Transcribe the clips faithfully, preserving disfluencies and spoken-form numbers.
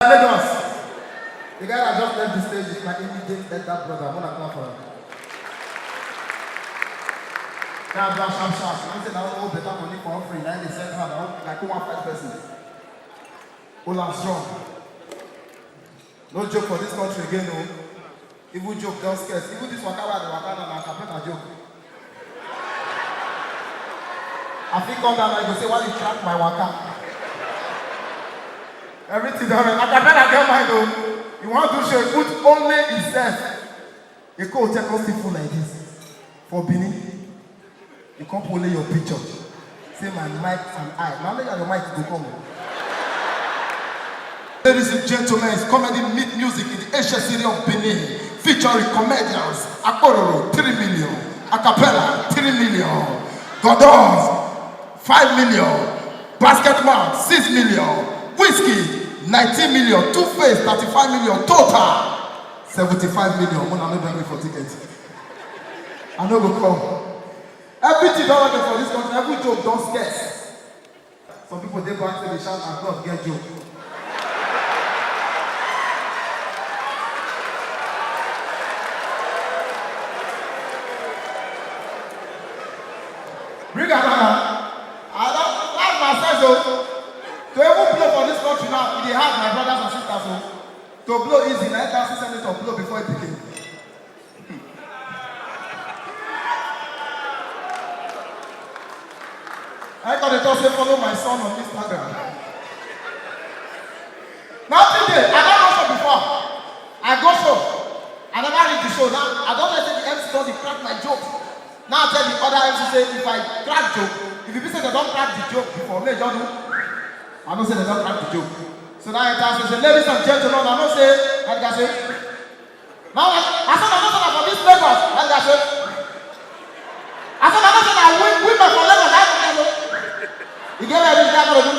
Lagos. The guy that just left the stage is my immediate elder brother. I wanna clap for him. Now, do sharp sharp. You know say na only better money for offering. Now they set hand out like one five person. Hold am strong. No joke for this country again, no. Even joke don scarce. Even this waka wey I dey waka na, na a cappella joke. I fit come down and go say, "Why you track my waka?" Everything don ready. A cappella get mind o. You wan do show, put only himself. Eko Hotel come still full like this for Benin. You come pull your picture. Say my mic and I. Now later your mic go come. Ladies and gentlemen, it's comedy meet music in the ancient city of Benin, featuring comedians Akororo three million, Acapella three million, Godons five million, Basketman six million, Whiskey nineteen million, Two Face thirty-five million, total seventy-five million. Una no beg me for ticket. I no go come. Everything don ready for this country. Every joke don scarce. Some people dey back say dey shout, "I God get joke." Bring am down. I don laugh myself o. To even blow for this country now, e dey hard, my brothers and sisters o. To blow easy, na eight thousand senator blow before e begin. I got to talk say follow my son on Instagram. Nothing dey. I don go show before. I go show. I never reach the show. Now I don know say the M C don dey crack my joke. Now I tell the other M C say if I crack joke, if you be say they don crack the joke before, me just do. I know say they don crack the joke. So now I tell say, "Ladies and gentlemen, I know say," like I say, now I, I said, "I know say na for this Lagos," like I say, I said, "I know say na wi-, women for Lagos, like I say." You get where this guy go do?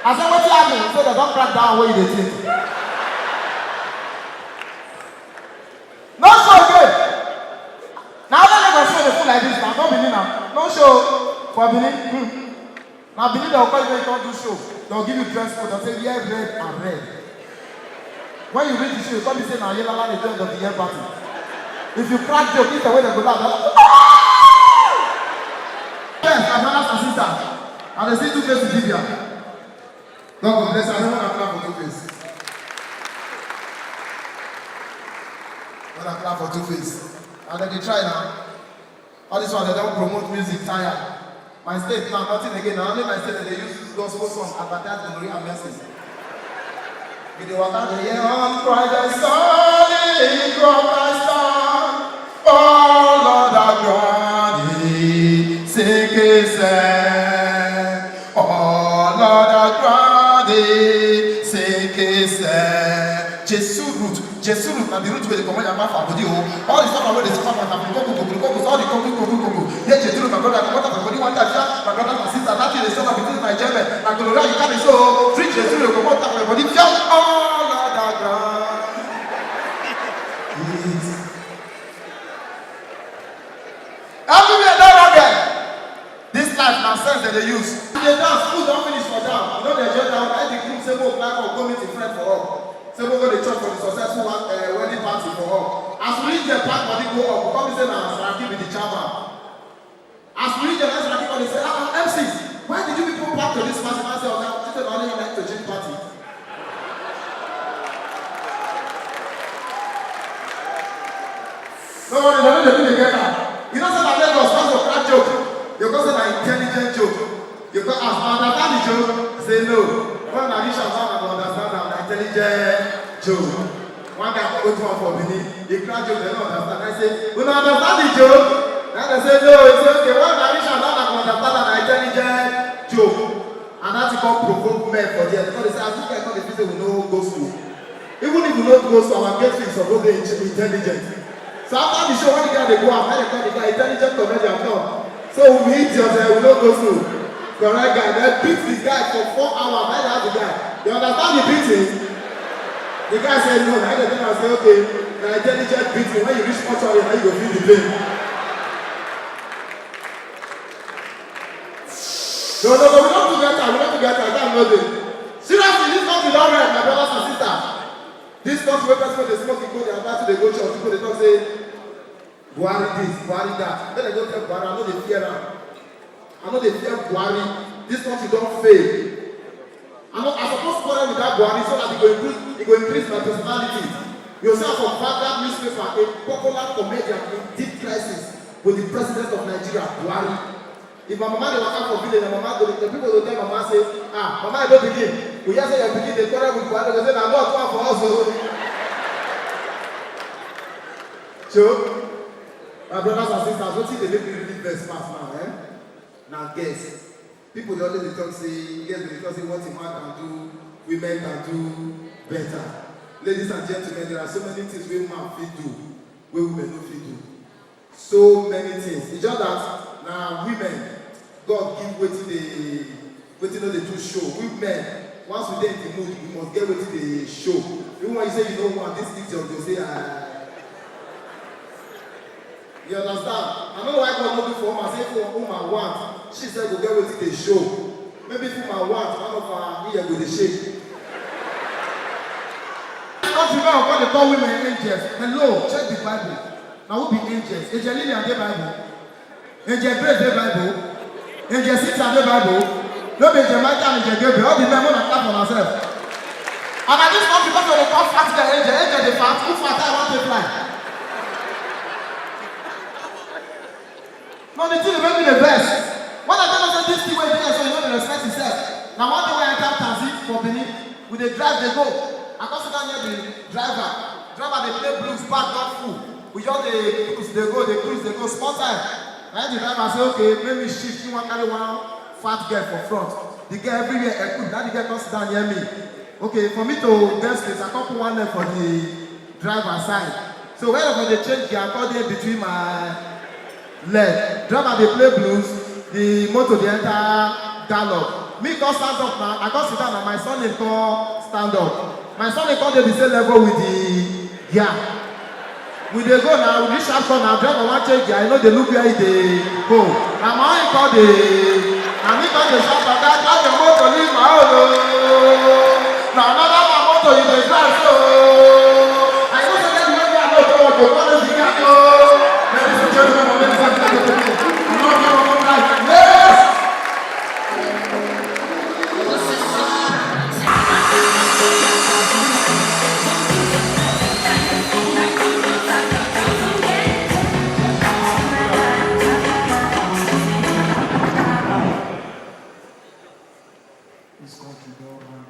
I said, "Wetin happen?" He said, "They don crack down where you dey think." No show again. Now all Lagos show dey full like this now. No Benin now. No show for Benin. Hmm. Now Benin, they will call you when you come do show. They will give you dress code. They'll say, "Wear red and red." When you reach the show, you come say, "Na yellow line dey do end of the year party." If you crack joke, this is the way they go laugh. They're like, yes, my brothers and sisters. And they see Two Face Idibia. God go bless you. I don't want to clap for Two Face. When I clap for Two Face. And then they try now. All this one, they don't promote music tire. My state now, nothing again. Now only my state that they use gospel song, advertise gonorrhea and mercy. We dey waka dey hear on Christ the Son, in Christ the Son. Oh Lord, how God is, sing his, eh. Oh Lord, how God is, sing his, eh. Jesus root, Jesus root, na the root wey dey comot yama for body o. All the stuff wey dey suffer from na koko koko koko, all the koko koko koko. Yeah, Jesus root, my brother, comot am for body one time, yeah. My brother, my sister, that thing dey suffer between my gentlemen. Na gonorrhea you carry so, drink Jesus root, comot am for your body, yeah. All other ground. Yes. Everywhere don rugged. This life na sense dem dey use. You dey dance, food don finish for down. You no dey enjoy that one. Na the groom say make we fly for go meet him friend for up. Say make we go dey chop for the successful one, eh, wedding party for up. As we reach there, pack body go up. We come be say na Saraki be the chairman. As we reach there, na Saraki come dey say, "Ah, ah, M Cs, why did you people pack to this party?" I say, "Oga, I say na only you like to change party." No worry, dem no dey do the get am. You know say na Lagos, once you crack joke, you go say na intelligent joke. You go ask, "Una understand the joke?" Say no. When una reach am now, una go understand am, na intelligent joke. One guy come go do am for Benin. He crack joke, dem no understand. I say, "Una understand the joke?" Na dem say no. He say, "Okay, when una reach am now, una go understand am, na intelligent joke." And that thing come provoke men for there. Because they say, "As this guy come dey feel say we no go school." Even if we no go school, our gate fee suppose dey in-, intelligent. So after the show, when the guy dey go out, na dem call the guy, "Intelligent comedian, come." So we be idiot, eh, we no go school. Correct guy, dem beat the guy for four hours. Na dem ask the guy, "You understand the beating?" The guy say no. Na dem tell am say, "Okay, na intelligent beating. When you reach mortuary, na you go feel the pain." No, no, no, we no too get time, we no too get time, time no dey. This country don red, my brothers and sisters. This country wey person wey dey smoke igbo dey advise to dey go church, people dey talk say Buhari this, Buhari that. Make dem go tell Buhari, I no dey fear am. I no dey fear Buhari. This country don fail. I no, I suppose quarrel with that Buhari so that e go increase, e go increase my personality. You see, I for Vanguard newspaper, a popular comedian in deep crisis with the president of Nigeria, Buhari. If my mama dey waka for village, my mama go, the people go tell mama say, "Ah, mama, you don begin. We hear say your pikin dey quarrel with Buhari." Go say, "Na God come for us o." So, my brothers and sisters, wetin dey make me really vex pass now, eh? Na girls. People dey always dey talk say, girls dey talk say, "What a man can do, women can do better." Ladies and gentlemen, there are so many things wey man fit do wey women no fit do. So many things. It's just that na women God give wetin dey, wetin no dey too show. We men, once we dey in the mood, we must get wetin dey show. Even when you say you no want, this idiot go say, "Ah." You understand? I no know why God no do for woman. Say if woman want, she sef go get wetin dey show. Maybe if woman want, one of her ear go dey shake. Country now come dey call women angels. Hello, check the Bible. Na who be angels? Angel Lillian dey Bible? Angel Grace dey Bible? Angel Cynthia dey Bible? No be Angel Michael and Angel Gabriel. All the men, una clap for una sef. And na this country person dey call fat girl angel. Angel dey fat? Who fat? I wan take fly. No, the thing dey make me dey vex. When I tell you say this thing wey dey here so, you no dey respect yourself. Na one day wey I enter taxi for Benin, we dey drive dey go. I come sit down near the driver. Driver dey play blues, back don full. We just dey cruise dey go, dey cruise dey go. Small time, na the driver say, "Okay, make me shift." He wan carry one fat girl for front. The girl everywhere, eh, good. That the girl come sit down near me. Okay, for me to get space, I come put one leg for the driver side. So when I dey change gear, I come dey between my leg. Driver dey play blues, the motor dey enter gallop. Me come stand up now, I come sit down and my son dey come stand up. My son dey come dey the same level with the gear. We dey go now, we reach sharp corner, driver wan change gear, I no dey look where he dey go. Na my own call dey, na me call dey shout, "Oga, drive your motor, leave my own o." Na another man motor you dey drive so. I know say that the way I know to go, go this thing I know. Ladies and gentlemen, ladies and gentlemen, you know me, I wan drive. Yes! This country don run.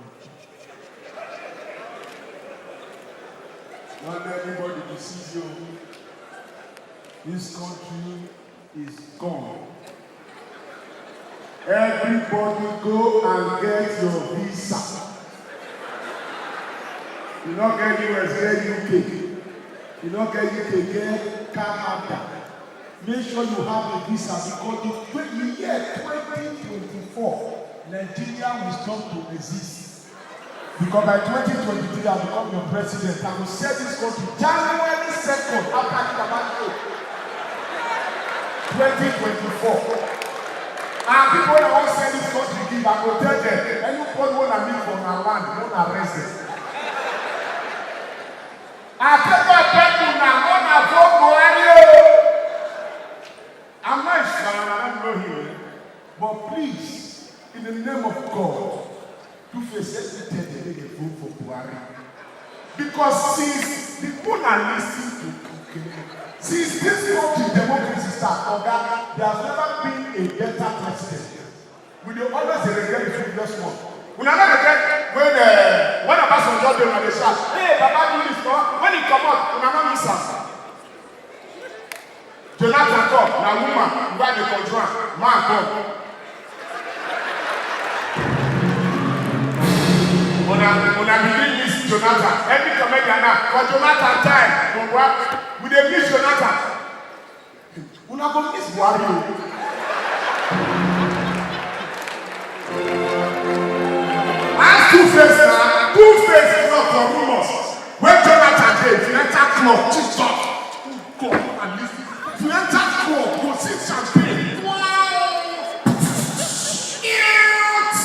Not everybody be C E O. This country is gone. Everybody go and get your visa. You no get U S, get U K. You no get U K, get Canada. Make sure you have a visa because the twe- the year twenty twenty-four, Nigeria will stop to exist. Because by twenty twenty-three, I become your president. I will sell this country January second after the Tabasco. twenty twenty-four. And people that want sell this country give, I go tell them, anybody want to meet for my land, want to arrest them. I take that people now, want to vote Buhari o. I'm not sure, I don't know him. But please, in the name of God, Two-Face, let me tell you, make you vote for Buhari. Because since the people are listening to, okay, since this country democracy start, Oga, there has never been a better president. We dey always dey regret the previous one. Una no regret when, uh, when Obasanjo dey, una dey shout, "Hey, Baba do this," no? When he comot, una no miss am. Jonathan talk, na woman, why dey control am? Man come. Una, una begin miss Jonathan. Every comedian now, for Jonathan time, for what? We dey miss Jonathan. Una go miss Buhari o. As Two-Face na, Two-Face is not for rumors. When Jonathan dey, if you enter club, Jesus, God, and listen. If you enter club, you see champagne. Wow! Yes!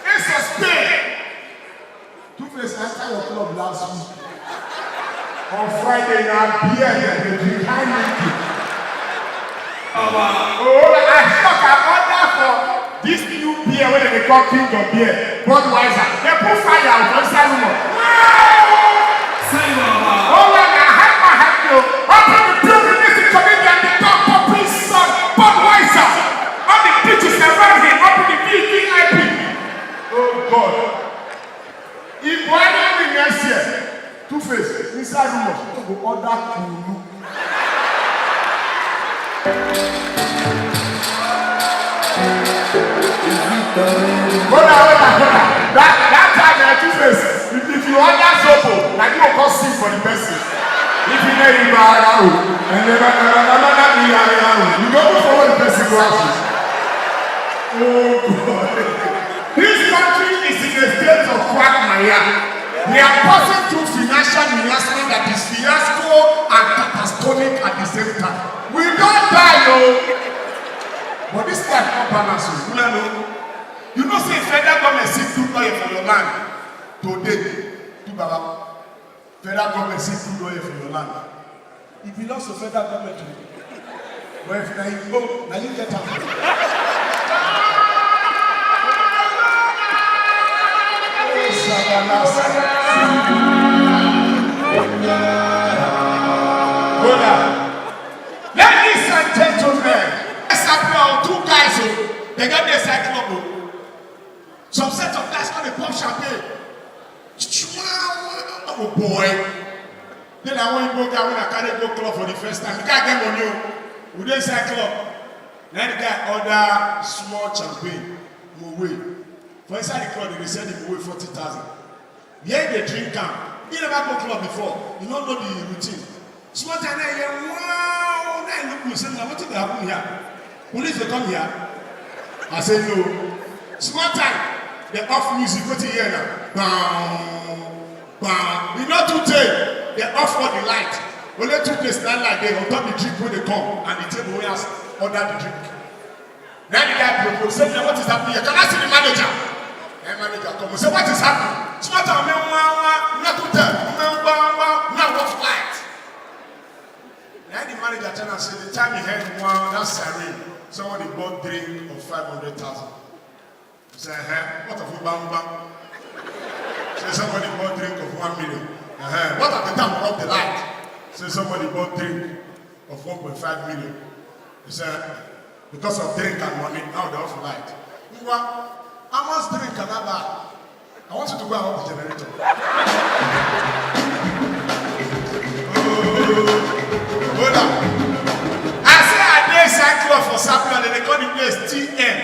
Ace of Spades. Your club last week. On Friday, na beer dem dey drink, Heineken. Oh, I shock, I order for this new beer wey dem dey call King of Beer, Budweiser. Dem put fire for inside room. Oh, na hype, na hype, yo. Open the building, this is comedian, the top, top, please, son, Budweiser. All the bitches around him, open the V V I P. Oh, God. If Buhari win next year, Two Face, inside rumors, people go order kunu. Hold on, hold on, hold on. That, that time, eh, Two Face, if, if you order Zobo, na you go come sing for the person. If you know you are out, and never, never, never, never be out, you go look for what the person go out. Oh, God. This country is in a state of quagmire. We are passing through financial miasma that is fiasco and catatonic at the same time. We don die, oh. But this life no balance, oh. Una know. You know say federal government still do lawyer for your land today. Do baba. Federal government still do lawyer for your land. E belongs to federal government o. But if na you own, na you get am. Hold on. Ladies and gentlemen, let's applaud two guys o. They get the cyclone o. Some set of guys come dey pop champagne. Oh boy. Then I want Igbo guy when I carry go club for the first time. The guy get money o. We dey inside club. Na the guy order small champagne, Moët. For inside the club, they dey sell the Moët forty thousand. Where they drink am? He never go club before. He no know the routine. Small time na hear wow, na he look me say, "Na wetin dey happen here? Police dey come here?" I say, "No." Small time, they off music, wetin you hear na? Bam, bam. E no too tey, they off all the light. Only two places na light dey, on top the drink wey dey come and the table wey has order the drink. Na the guy propose, say, "What is happening here? Can I see the manager?" Na manager come, say, "What is happening?" Small time, man, wah, wah, not to tell, man, wah, wah, now off light. Na the manager tell am say the time he heard one, that siren, somebody bought drink of five hundred thousand. He said, "Eh, what of you, bang, bang?" Say, "Somebody bought drink of one million." "Eh, what of the time we off the light?" Say, "Somebody bought drink of one point five million." He said, "Because of drink and money, now they off light." Ngwa, how much drink can I buy? I want you to go and off the generator. Oh, hold on. I say I dey cyclone for Sapele, they call the place T M.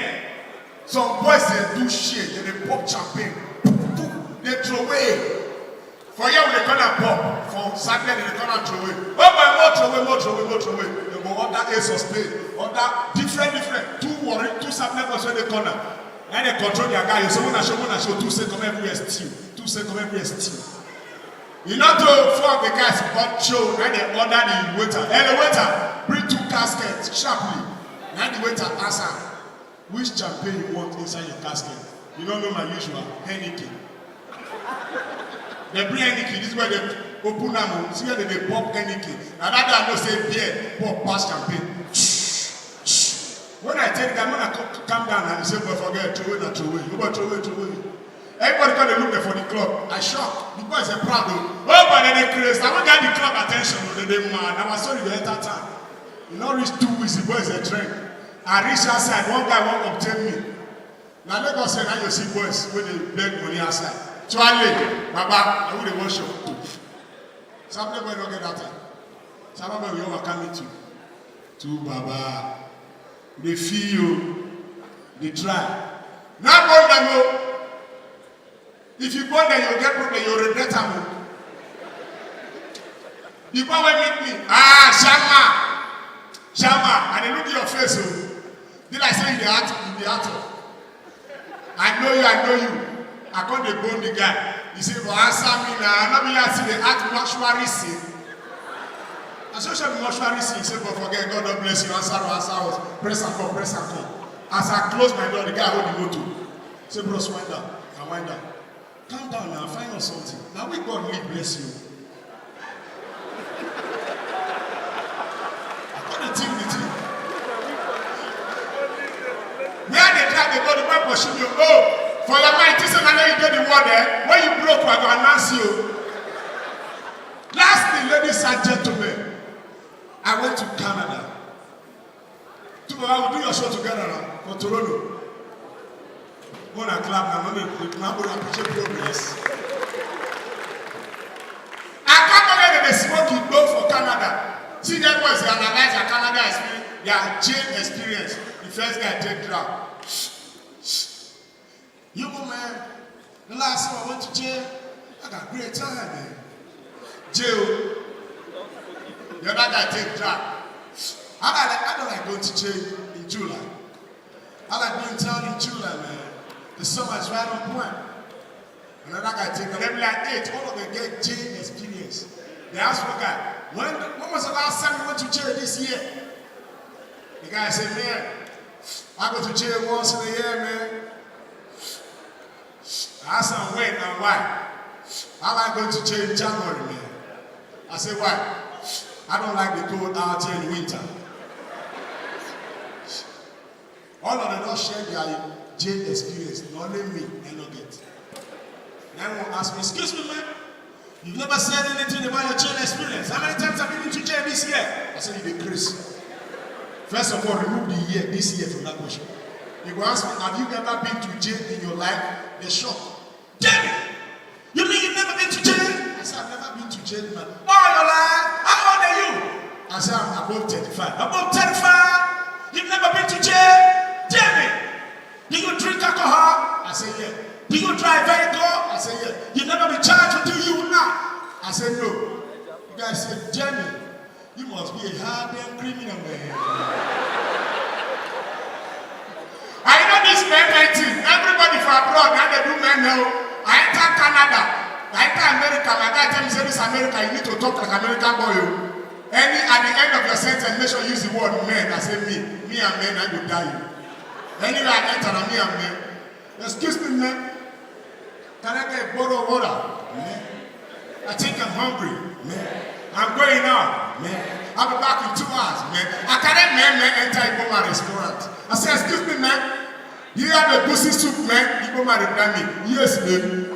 Some boys dey do shit, they dey pop champagne, they throw away. For here we dey call am pop, for Sapele they dey call am throw away. Oh boy, more throw away, more throw away, more throw away. They go order Ace of Spade, order different, different. Two Warri, two Sapele boys wey dey corner. Na they control their guy. You say, "Una show, una show." Two say come everywhere steam. Two say come everywhere steam. You know, to four of the guys but show, na they order the waiter. "Hello, waiter, bring two caskets sharply." Na the waiter answer, "Which champagne you want inside your casket?" "You don't know my usual, Heineken." They bring Heineken, this is where they open am o. See where they dey pop Heineken. Na that day I know say beer pop pass champagne. When I tell the guy, when I co-, calm down, and he say, "Boy, forget, throw away, na throw away. You go throw away, throw away." Everybody come dey look there for the club. I shock. The boys are proud o. Oh, but they dey craze. I wan get the club attention o. They dey mad. Na my story dey enter town. E no reach two weeks, the boys dey trend. I reach outside, one guy wan obtain me. Na Lagos here na you see boys wey dey beg money outside. Tuale, baba, na who dey wash up? Sapele boy no get that time. Sapele boy, we all waka meet you. Two baba, dey feel you, dey try. Na born dem o. If you born dem, you get problem, you regret am o. The boy wey meet me, ah, Shama, Shama, I dey look your face o. Be like say you dey act, you dey act. I know you, I know you. I come dey bone the guy. He say, "But answer me na, no be you still dey act mortuary scene?" I say, "Show me mortuary scene." He say, "But forget, God don bless you. Answer us, answer us. Press and come, press and come." As I close my door, the guy hold the motor. Say, "Bros, wind down." I wind down. Calm down now, find out something. Now we God really bless you. I got the thing with you. Where they try to go, the boy pursue you. Oh, for your mind, this is another you get the word there. When you broke, I go announce you. Lastly, ladies and gentlemen, I went to Canada. Tomorrow I will do your show together now for Toronto. Go and clap now, no make we clap, go and appreciate progress. I can't believe they smoke in both for Canada. See that boys they analyze their Canada experience, their jail experience. The first guy take drug. You go, man. The last time I went to jail, I got great time, man. Jail. The other guy take drug. I don't like, I don't like going to jail in July. I like being in town in July, man. The summer is right on point. Another guy take eleven like eight. All of them get jail experience. They ask one guy, when, when was the last time you went to jail this year? The guy said, man, I go to jail once in a year, man. I asked him when and why. I like going to jail in January, man. I said, why? I don't like the cold out here in winter. All of them don't share their jail experience. Not only me, I don't get. Now I won't ask me, excuse me, man. You've never said anything about your jail experience. How many times have you been to jail this year? I said, you dey craze. First of all, remove the year, this year from that question. You go ask me, have you ever been to jail in your life? They shock. Jamie, you mean you've never been to jail? I said, I've never been to jail, man. All your life? How old are you? I said, I'm above thirty-five. Above thirty-five? You've never been to jail? Jamie, do you drink alcohol? I said, yeah. Do you drive vehicle? I said, yeah. You never be charged until you not. I said, no. You guys said, Jamie, you must be a hard damn criminal, man. I know this men men thing. Everybody for abroad now they do men now. I enter Canada. I enter America. My guy tell me say this America, you need to talk like American boy. Oh. Any at the end of your sentence, make sure you use the word men. I say me. Me and men, I go die. Anywhere I enter, na me and men. Excuse me, man. Can I get a bottle of water? Man. I think I'm hungry. Man. I'm going out. Man. I'll be back in two hours. Man. I can't man, man enter Igbo man restaurant. I say, excuse me, man. You have a goosey soup, man? Igbo man reply me, yes, man.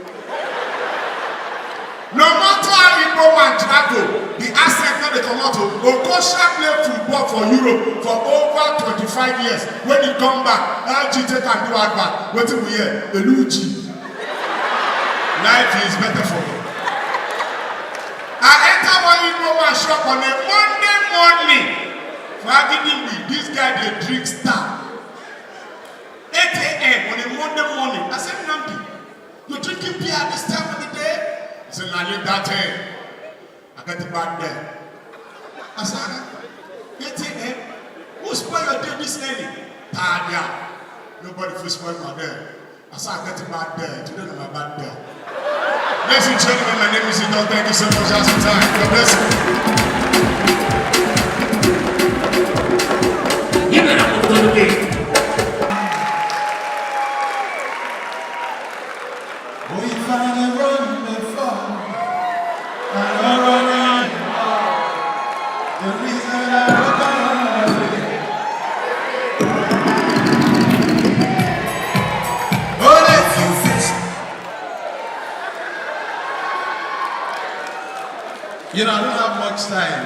No matter how Igbo man travel, the accent not the come out. Okocha play football for Europe for over twenty-five years. When he come back, L G take and do advert. Wetin we hear? Eluji. Life is better for me. I enter one Igbo man shop on a Monday morning. For Agidingbi, this guy dey drink Star. Eight a.m. on a Monday morning. I said, Nnamdi, you drinking beer at this time of the day? He said, I leave that time. I get the bad day. I said, eight a.m. Who spoil your day this early? Tired, yeah. Nobody fit spoil my day. I said, I get the bad day. Today na my bad day. Ladies and gentlemen, my name is Idon. Thank you so much for your time. God bless you. You better move to the gate. Oh, if I dey run before, I no run anymore. The reason I run away. Oh, let you fix. You know, I don't have much time.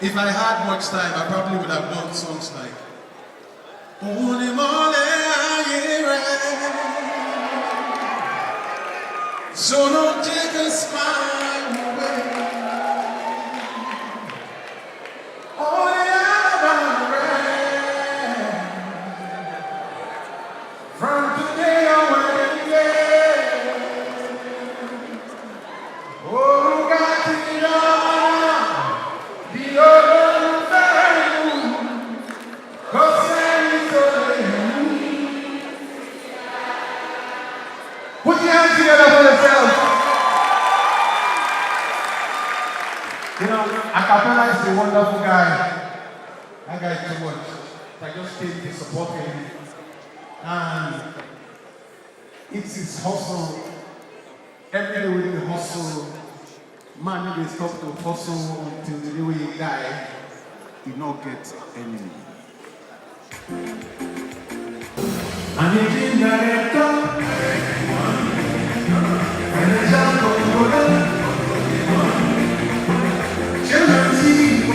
If I had much time, I probably would have done songs like Only more than I hear it. So don't take a smile away. Only I have a friend. From today on, wedding day. Oh, God, you know, the old friend. Put your hands together for yourself. You know, Acapella is a wonderful guy. That guy is too much. I just came to support him. And it's his hustle. Every day we dey hustle, man no dey stop to hustle until the day wey he die, he no get enemy. Managing director, financial controller, chairman, C E O.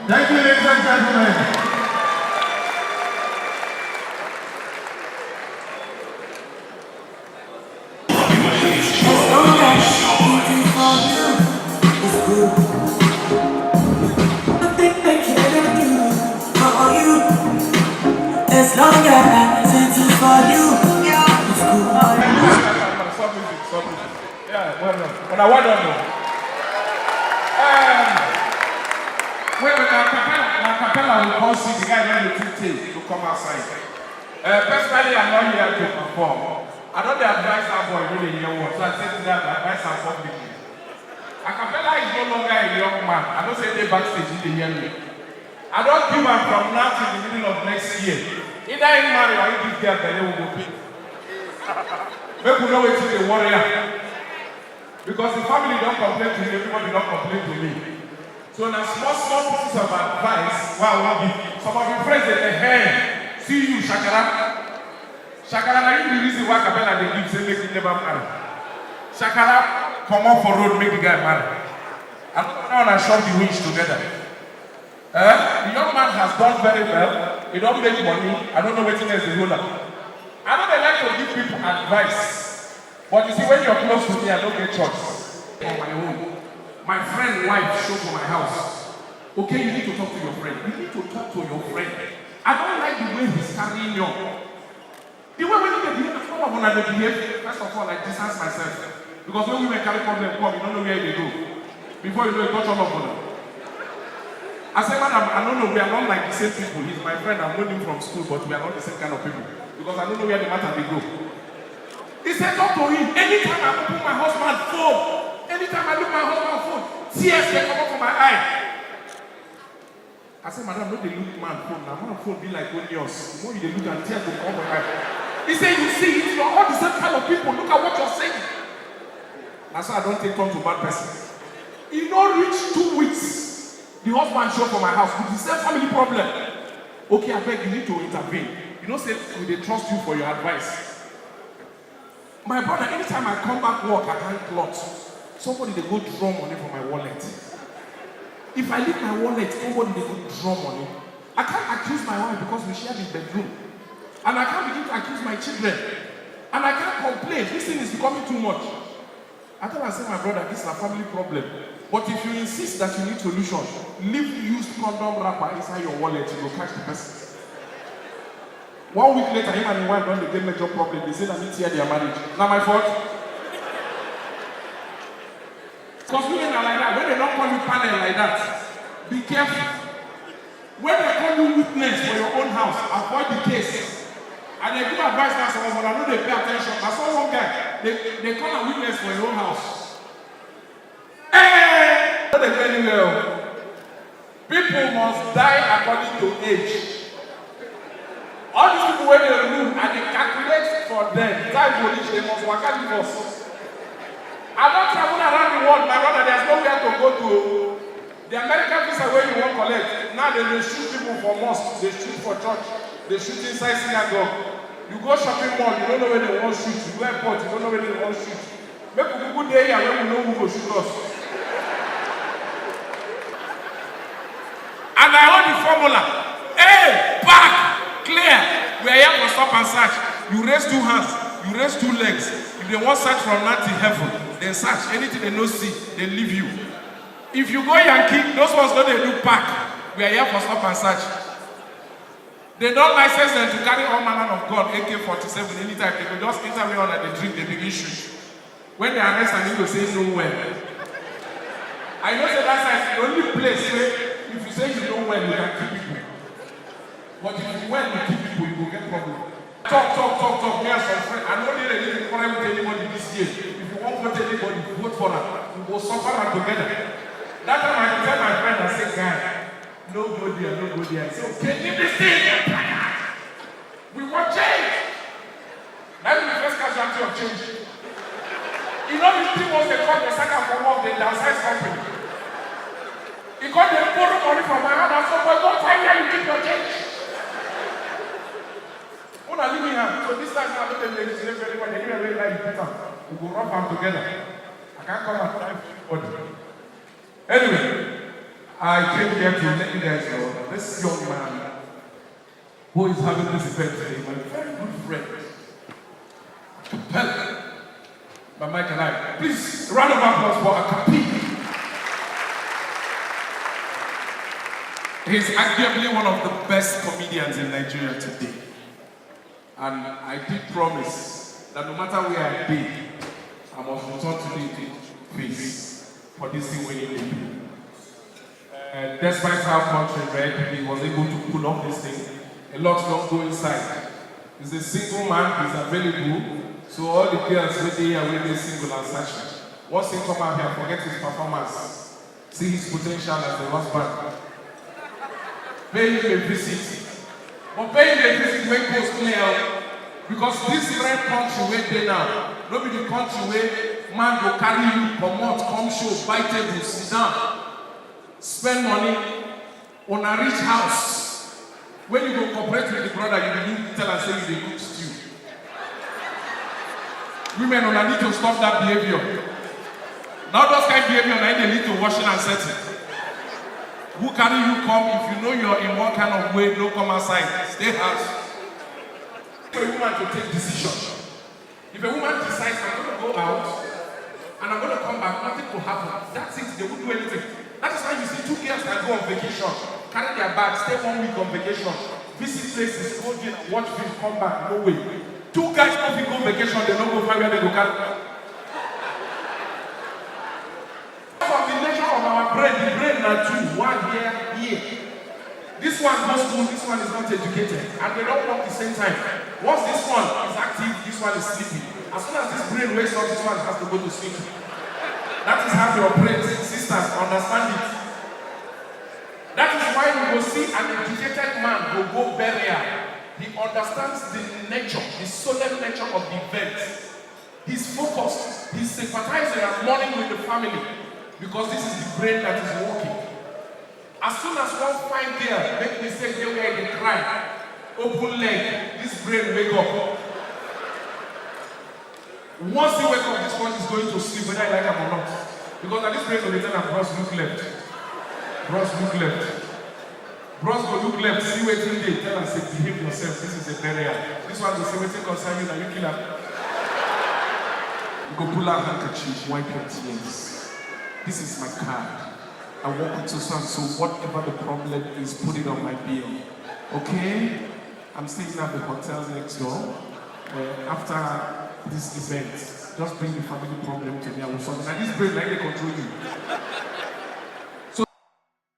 Thank you, ladies and gentlemen. As long as it is for you, it's good. Nothing they can do for you. As long as it is for you, it's good. Stop music, stop music. Yeah, well done. Una well done, though. Um, wait, wait, na a cappella, na a cappella we come see the guy wey dey too tey to come outside. Uh, personally, I'm not here to perform. I don dey advise that boy wey dey hear word, so I say today I go advise am publicly. A cappella is no longer a young man. I know say e dey backstage, he dey hear me. I don give am from now till the middle of next year. Either he marry or he give girl belle, we go pay. Make we know wetin dey worry am. Because the family don complain to me, everybody don complain to me. So na small small pieces of advice wey I wan give. Some of your friends dey say, "Hey, see you, Shakara." Shakara, na you be the reason why Capella dey give say make he never marry. Shakara, comot for road, make the guy marry. I no know whether una chop the winch together. Eh? The young man has done very well. He don make money. I don't know wetin else dey hold am. I no dey like to give people advice. But you see, when you're close to me, I don't get choice. On my own. My friend wife show for my house. Okay, you need to talk to your friend. You need to talk to your friend. I don't like the way he's carrying you. The way we dey behave, some of una dey behave, first of all, I distance myself. Because when women carry problem come, you don't know where they go. Before you know, you touch all of una. I say, "Madam, I don't know, we are not like the same people. He's my friend, I've known him from school, but we are not the same kind of people. Because I don't know where the matter dey go." He said, "Talk to him. Anytime I open my husband phone, anytime I look my husband phone, tears dey comot for my eye." I say, "Madam, no dey look man phone. Na man phone be like onions. The more you dey look am, tears go comot for your eye." He say, "You see, if you are all the same kind of people, look at what you're saying." Na so I don take turn to bad person. E no reach two weeks, the husband show for my house with the same family problem. "Okay, abeg, you need to intervene. You know say we dey trust you for your advice." My brother, anytime I come back work, I hang cloth. Somebody dey go draw money for my wallet. If I leave my wallet, somebody dey go draw money. I can't accuse my wife because we share the bedroom. And I can't begin to accuse my children. And I can't complain. This thing is becoming too much. I tell am say, my brother, this is a family problem. But if you insist that you need solution, leave used condom wrapper inside your wallet, you go catch the person. One week later, him and him wife don dey get major problem. They say na me tear their marriage. Na my fault. Because women are like that. When they don't call you panel like that, be careful. When they call you witness for your own house, avoid the case. And they give advice now, some of them no dey pay attention. I saw one guy, they, they call am witness for your own house. Eh, no dey go anywhere o. People must die according to age. All these people wey dey rule, I dey calculate for them. Time go reach, they must waka leave us. I don travel around the world, my brother, there's nowhere to go to. The American visa wey you wan collect, now they dey shoot people for mosque, they shoot for church, they shoot inside synagogue. You go shopping mall, you don't know where they wan shoot. You go airport, you don't know where they wan shoot. Make we kuku dey here when we know who go shoot us. And I hold the formula. Hey, back, clear. We are here for stop and search. You raise two hands, you raise two legs. If they wan search from now till heaven, they search. Anything they no see, they leave you. If you go Yankee, those ones no dey do park. We are here for stop and search. They don license them to carry all manner of gun, A K forty-seven, anytime. They go just enter where una dey drink, they begin shoot. When they arrest am, he go say no well. I know say that side is the only place where if you say you no well, you can kill people. But if you well, you kill people, you go get problem. Talk, talk, talk, talk. Me and some friend, I no dey ready to quarrel with anybody this year. If you wan vote anybody, vote for am. We go suffer am together. That time I tell my friend, I say, guy, no go there, no go there. I say, okay, leave this thing. We wan change. Na him be the first casualty of change. E no be three months they come, they sack am for work, they downsize company. E come dey borrow money from my hand and say, boy, go find where you keep your change. Una leave me hand. So this time now, make dem dey legislate very well. Anywhere wey like you put am, we go rub am together. I can't come and try everybody. Anyway, I came here to let you guys know that this young man who is having this event today, my very good friend, Acapella, by Mike and I. Please, round of applause for Akapi. He's arguably one of the best comedians in Nigeria today. And I did promise that no matter where I be, I must return to the face for this thing wey he dey do. Uh, despite how country red, he was able to pull off this thing. A lot don go inside. He's a single man, he's available. So all the girls wey dey here wey dey single and searching, once he come out here, forget his performance. See his potential as a husband. Pay him a visit. But pay him a visit wey coast clear o. Because this red country wey dey now, no be the country wey man go carry you comot, come show, buy table, sit down, spend money, una reach house. When you go cooperate with the brother, you begin tell am say you dey cook stew. Women, una need to stop that behavior. Na all those kind behavior na im dey lead to washing and setting. Who carry you come? If you know you're in one kind of way, no come outside. Stay house. For a woman to take decision. If a woman decides, I'm gonna go out and I'm gonna come back, nothing will happen. That's it, they won't do anything. That is why you see two girls that go on vacation, carry their bag, stay one week on vacation, visit places, go there, watch film, come back, no way. Two guys no fit go vacation, they no go find where they go carry. Because of the nature of our brain, the brain na two, one here, here. This one goes school, this one is not educated, and they don't work the same time. Once this one is active, this one is sleeping. As soon as this brain wakes up, this one has to go to sleep. That is how your brain, sisters, understand it. That is why you go see an educated man go go burial. He understands the nature, the solemn nature of the event. He's focused. He's sympathizing and mourning with the family because this is the brain that is working. As soon as one fine girl make mistake dey where e dey cry, open leg, this brain wake up. Once he wake up, this one is going to sleep, whether I like him or not. Because at this place, we tell am, "Bros, look left. Bros, look left." Bros go look left, see wetin dey, tell am say, "Behave yourself, this is a burial." This one go say, "Wetin concern you, na you kill am." You go pull out handkerchief, wipe your tears. "This is my card. I work with so and so. Whatever the problem is, put it on my bill. Okay? I'm staying at the hotel next door. Uh, after this event, just bring the family problem to me. I will solve it." Na this brain na dey control you.